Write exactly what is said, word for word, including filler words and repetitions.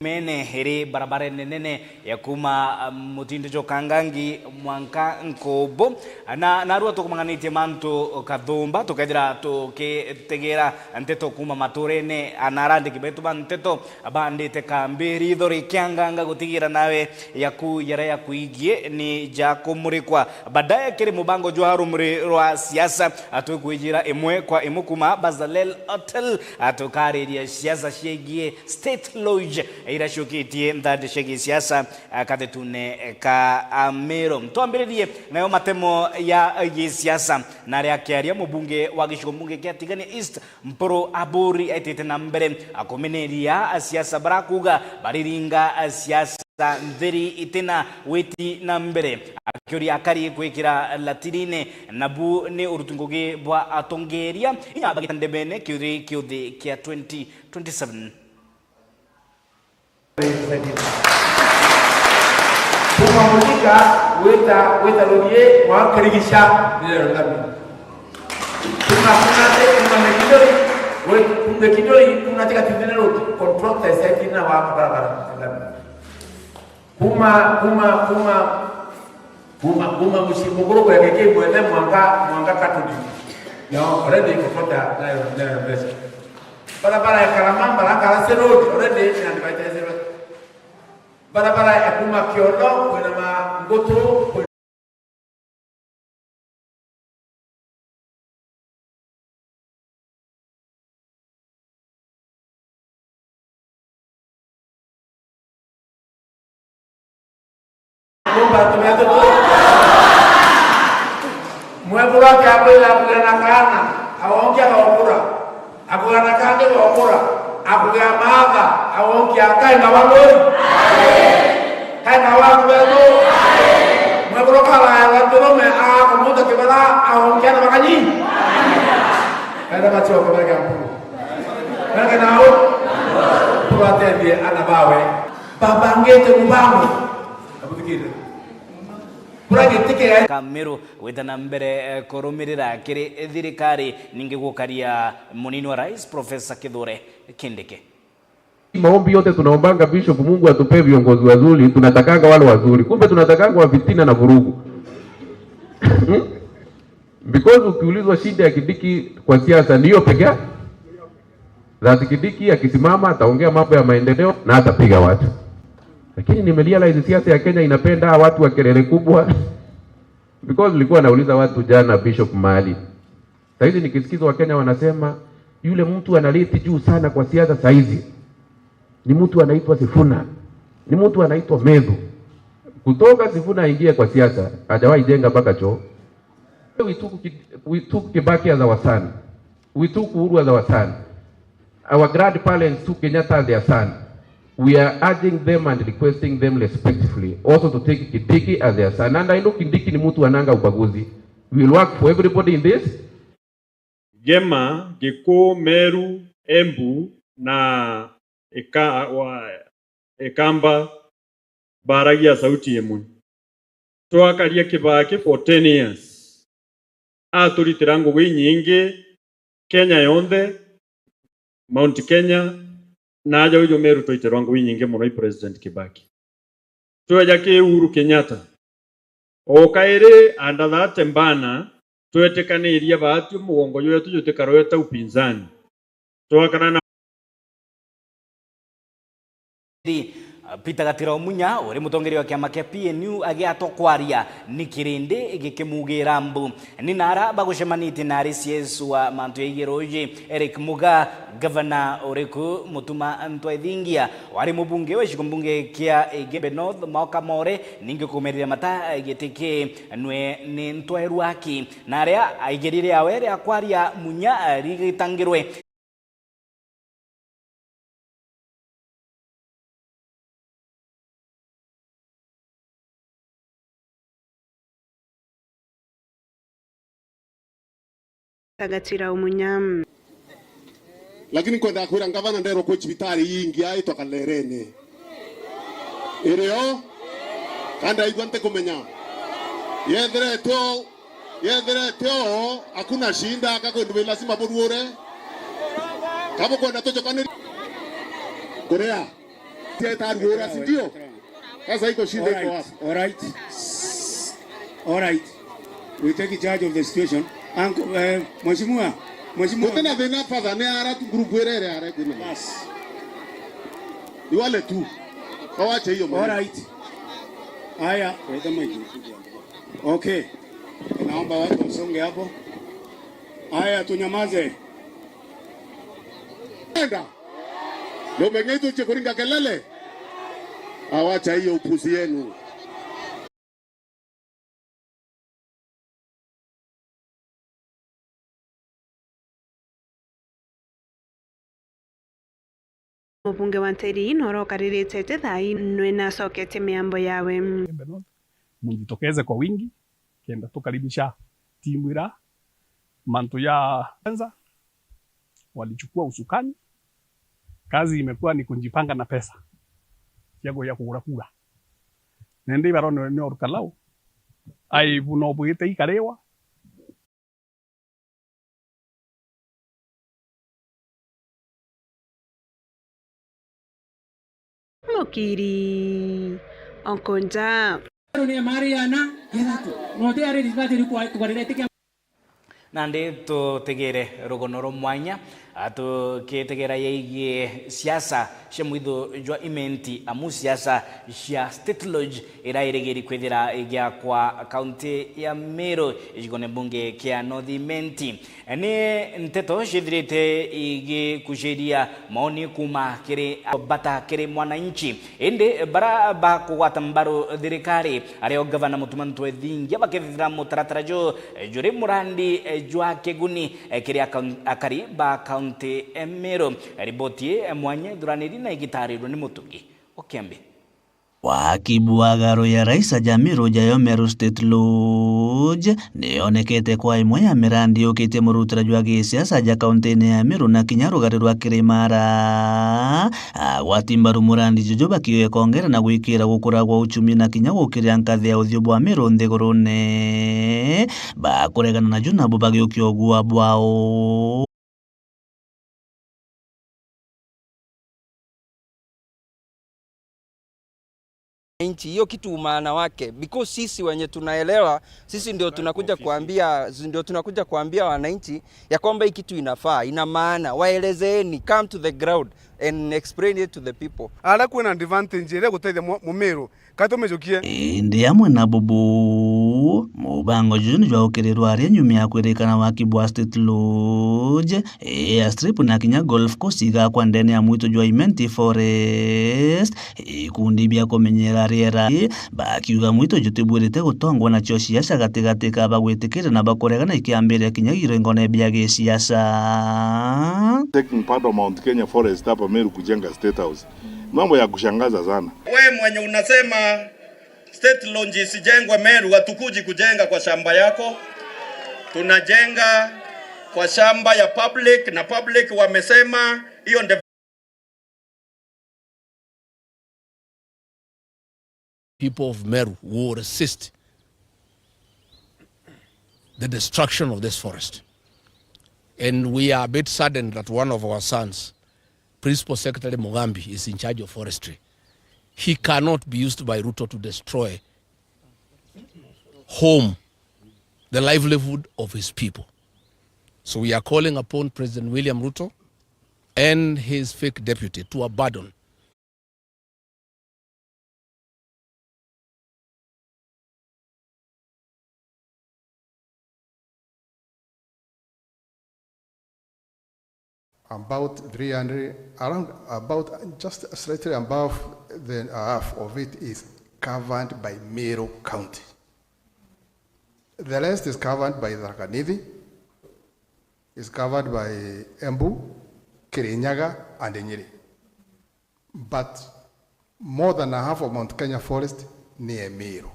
mene iri barabarene nene ya kuma, ah, Mutindi jwa Kangangi mwanka Nkubu. Na narua tukumang'anitie mantu kathumba, tukethira tukitegera nteto kuma maturene, ana arandiki betu ba nteto bandite kambi ritho rikianganga gutigira nawe yaku yaria yakuigie ni jakumurikwa. Baadaye kiri mubango jwa rumuri rwa siasa, atwikwijira imwe kwa imwe kuma Bazalel Hotel, atukariria siasa ciegie State Lodge, iria ciukitie nthandi cia gisiasa, ah, kathetune ka Amiru. Twambiririe nayo matemo ya gisiasa, na aria akiaria mubunge wa gicigo mbunge kia Tigania East, Mpuru Aburi aitite na mbere akumineria asiasa barakuga bariringa asiasa ntheri itina witi na mbere, akiuria akari kwikira latirine, nabu ni uruti ngugi bwa atongeria inya bagita ndebene kiuthi kiuthi kia twenty twenty-seven. Kuma Muthika gwita, gwita Rurie, mwa Kirigisha, nirero ndami. Kuma Kunate, kuma Mekindori, gwita Mekindori, Kunate Gatithine Road, contractor site na wa barabara ndami. Kuma, kuma, kuma, kuma, kuma mucii mukuru gweke ki mwene mwanka, mwanka Katudi. No, already iko kota nayo, nayo mbeca. Barabara ya Karama, Mbaraka, Rase Road, already ni advertisement. Barabara ya kuma Kiondo kwina Mangutu, kwina Kumba tumetutu. Mwekuru akiambirira kugea na kaana, agonkia gokura. Akugea na kangi gokura. Akugea maatha, agonkia kainga wa ngui. Kainga wa kubetu. Mwekuru karaera nturume, akumuta kibara, agonkia na makanyi. Kaenda machoka bega mpuru. Bega nao. Tubatethie ana bawe. Babangite mubango. Abuthikire. Kura gitike ya Kamiru gwita na mbere, eh, kurumirira kiri thirikari, ningi gukaria munini wa rais, Professor Kithure Kindiki. Maombi yote tunaombanga Bishop, Mungu atupee viongozi wazuri, tunatakanga wale wazuri. Kumbe tunatakanga wa fitina na vurugu. Hmm? Because ukiulizwa shida ya Kindiki kwa siasa ni hiyo pekee yake. That Kindiki akisimama ataongea mambo ya maendeleo na atapiga watu. Lakini nimerealize siasa ya Kenya inapenda hawa watu wa kelele kubwa. Because nilikuwa nauliza watu jana, Bishop, mahali. Saizi nikisikiza Wakenya wanasema, yule mtu analeti juu sana kwa siasa saizi ni mtu anaitwa Sifuna. Ni mtu anaitwa Methu. Kutoka Sifuna aingie kwa siasa, hajawahi jenga mpaka choo. We took Ki-, we took Kibaki as our son. We took Uhuru as our son. Our grandparents took Kenyatta as their son. We are urging them and requesting them respectfully also to take Kindiki as their son. And I know Kindiki ni mtu ananga ubaguzi. We will work for everybody in this. Gema, Gikuu, Meru, Embu na Ika-, wa-, Ikamba baaragia sauti imwe. Twakaria Kibaki for ten years. Aturitira ngugi inyingi Kenya yonthe, Mount Kenya, na aja uju Meru twaitirwa ngugi inyingi mono i President Kibaki. Tweja ki Uhuru Kenyatta, o kairi under that banner, twetikanirie baatio mugongo jwetu jutikarweta upinzani. Twakana na Peter Gatira Omunya, uri mutongeria wa kiama kia P N U, agiatwa kwaria ni kirindi gikimugira mbu. Ni nara bagucemanitie nari C S wa mantu yaigie ruuji, Eric Muga, gavana uriku Mutuma M'Ethingia, wari mubunge wa gicigo mbunge kia Igembe North, Maoka More, ningi kumerire mata giti ki nwe ni ntwairwa aki. Na aria aigerire yawe ria kwaria Munya rigitangirwe. Kagatira Omunya. Lakini nkwenda kwira ngavana nderwa kwi cibitari ingi aitwa Kalerene. Irio? Kandi aigua ntikumenya. Yethirete o Yethirete o, hakuna shinda, kakwendwa lazima buruure. Kabukwenda tucokaniri kuria. Teta ruora, si ndio? Sasa iko shida iko wapi? All right. All right. We take charge of the situation. Uncle, eh, mheshimiwa, mheshimiwa. Gutena thina, father, ni ara tu group ira iri ara kwina. Bas. Ni wale tu. Wawache hiyo maneno. All right. Haya, weka mic. Okay. Naomba watu wasonge hapo. Haya, tunyamaze. Enda. Ndio umeng'etu uche kuringa kelele. Awacha hiyo upuzi yenu. Mubunge wa Ntiri norokaririte thaa ii nwe nacoketie miambo yawe. Embe North, mujitokeze kwa wingi, kenda tukaribisha timu ira mantu ya kwanza walichukua usukani. Kazi imekuwa ni kujipanga na pesa cia kuja kugura kura. Na indi ibarone ni orukalau ai buno bwite ikariwa. Mukiri onkonja. Ni mari yana yethatu. Note ari risbati ni kwa kubarira tike. Nandi tutegere rugono rwa mwanya, a, tukitegera yaigie siasa cia mwitho jwa Imenti, amu siasa cia State Lodge irairigiri kwithira igiakwa kaunti ya Meru, gicigone mbunge kia North Imenti. Ni nteto ciithirite igikuciria maoni kuuma kiri bata kiri mwananchi. Indi bara bakugwata mbaru thirikari, ario gavana Mutuma M'Ethingia, bakethira mutaratara ju juri murandi jwa kiguni kiri akaun-, akari ba kaunti e Meru. Riboti ii mwanya ithuraniri na igitarirwe ni Mutugi Okiambi. Waki bwa garo ya Rais aja Meru jayo Meru State Lodge niyonekete kwa imwe ya mirandi yukitie murutira jwa gisiasa ja kauntini ya Meru na kinya rugari rwa Kirimara. Agwati mbaru murandi juju bakiuga ikongera na gwikira gukura gwa uchumi na kinya gukiria nkathi ya uthio bwa Meru nthigurune. Bakuregana naju nabo bagiukia ugua bwao. Nchi, hiyo kitu maana wake, because sisi wenye tunaelewa, sisi ndio tunakuja kuambia, ndio tunakuja kuambia wananchi ya kwamba hii kitu inafaa, ina maana. Waelezeeni, come to the ground and explain it to the people. Ara kwina advantage iria guteithia mu-, Mumiru. Ka tumijukie. Indi amwe na bubu, mubango juju ni jwa gukirirwa aria nyuma ya kwirikana waki bwa State Lodge, airstrip na kinya golf course igakwa ndene ya mwitu jwa Imenti Forest. Ikundi bia kumenyera riera bakiuga mwitu jutibwirite gutongwa nacio siasa gatigati ka bagwitikira na bakuregana ikiambiria kinya irengone bia gisiasa. Taking part of Mount Kenya Forest hapa Meru kujenga State House. Mambo ya kushangaza sana. We mwenye unasema State Lodge isijengwe Meru, hatukuji kujenga kwa shamba yako. Tunajenga kwa shamba ya public, na public wamesema hiyo ndio. People of Meru will resist the destruction of this forest. And we are a bit saddened that one of our sons, Principal Secretary Mugambi, is in charge of forestry. He cannot be used by Ruto to destroy home, the livelihood of his people. So we are calling upon President William Ruto and his fake deputy to abandon about three hundred, around about just slightly above the half of it is covered by Meru County. The rest is covered by Tharaka Nithi, is covered by Embu, Kirinyaga, and Nyeri. But more than half of Mount Kenya forest ni Meru.